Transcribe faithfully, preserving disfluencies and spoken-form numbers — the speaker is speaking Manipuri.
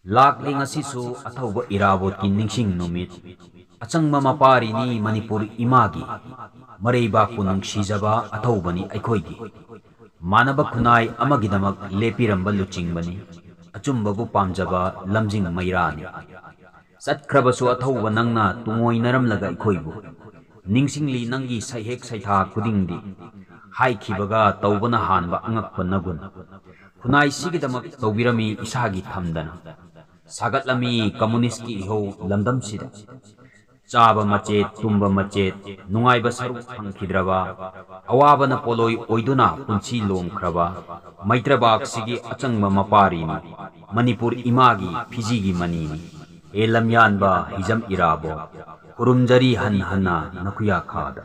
ꯂꯥꯛꯂꯤ ꯉꯁꯤꯁꯨ ꯑꯊꯧꯕ ꯏꯔꯥꯕꯣꯠꯀꯤ ꯅꯤꯡꯁꯤꯡ ꯅꯨꯃꯤꯠ꯫ ꯑꯆꯪꯕ ꯃꯄꯥꯔꯤꯅꯤ ꯃꯅꯤꯄꯨꯔ ꯏꯃꯥꯒꯤ꯫ ꯃꯔꯩꯕꯥꯛꯄꯨ ꯅꯨꯡꯁꯤꯖꯕ ꯑꯊꯧꯕꯅꯤ ꯑꯩꯈꯣꯏꯒꯤ꯫ ꯃꯥꯟꯅꯕ ꯈꯨꯟꯅꯥꯏ ꯑꯃꯒꯤꯗꯃꯛ ꯂꯦꯞꯄꯤꯔꯝꯕ ꯂꯨꯆꯤꯡꯕꯅꯤ꯫ ꯑꯆꯨꯝꯕꯕꯨ ꯄꯥꯝꯖꯕ ꯂꯝꯖꯤꯡ ꯃꯩꯔꯥꯅꯤ꯫ ꯆꯠꯈ꯭ꯔꯕꯁꯨ ꯑꯊꯧꯕ ꯅꯪꯅ ꯇꯨꯡꯑꯣꯏꯅꯔꯝꯂꯒ ꯑꯩꯈꯣꯏꯕꯨ ꯅꯤꯡꯁꯤꯡꯂꯤ ꯅꯪꯒꯤ ꯁꯩꯍꯦꯛ ꯁꯩꯊꯥ ꯈꯨꯗꯤꯡꯗꯤ꯫ ꯍꯥꯏꯈꯤꯕꯒ ꯇꯧꯕꯅ ꯍꯥꯟꯕ ꯑꯉꯛꯄ ꯅꯒꯨꯟ꯫ ꯈꯨꯟꯅꯥꯏꯁꯤꯒꯤꯗꯃꯛ ꯇꯧꯕꯤꯔꯝꯃꯤ ꯏꯁꯥꯒꯤ ꯊꯝꯗꯅ꯫ ꯁꯥꯒꯠꯂꯝꯃꯤ ꯀꯝꯃꯨꯅꯤꯁ꯭ꯠꯀꯤ ꯏꯍꯧ ꯂꯝꯗꯝꯁꯤꯗ꯫ ꯆꯥꯕ ꯃꯆꯦꯠ, ꯇꯨꯝꯕ ꯃꯆꯦꯠ, ꯅꯨꯡꯉꯥꯏꯕ ꯁꯔꯨꯛ ꯐꯪꯈꯤꯗ꯭ꯔꯕ, ꯑꯋꯥꯕꯅ ꯄꯣꯠꯂꯣꯏ ꯑꯣꯏꯗꯨꯅ ꯄꯨꯟꯁꯤ ꯂꯣꯝꯈ꯭ꯔꯕ ꯃꯩꯇ꯭ꯔꯕꯥꯛꯁꯤꯒꯤ ꯑꯆꯪꯕ ꯃꯄꯥꯔꯤꯅꯤ꯫ ꯃꯅꯤꯄꯨꯔ ꯏꯃꯥꯒꯤ ꯐꯤꯖꯤꯒꯤ ꯃꯅꯤꯅꯤ꯫ ꯍꯦ ꯂꯝꯌꯥꯟꯕ ꯍꯤꯖꯝ ꯏꯔꯥꯕꯣꯠ, ꯈꯨꯔꯨꯝꯖꯔꯤ ꯍꯟ ꯍꯟꯅ ꯅꯈꯨꯌꯥꯈꯥꯗ꯫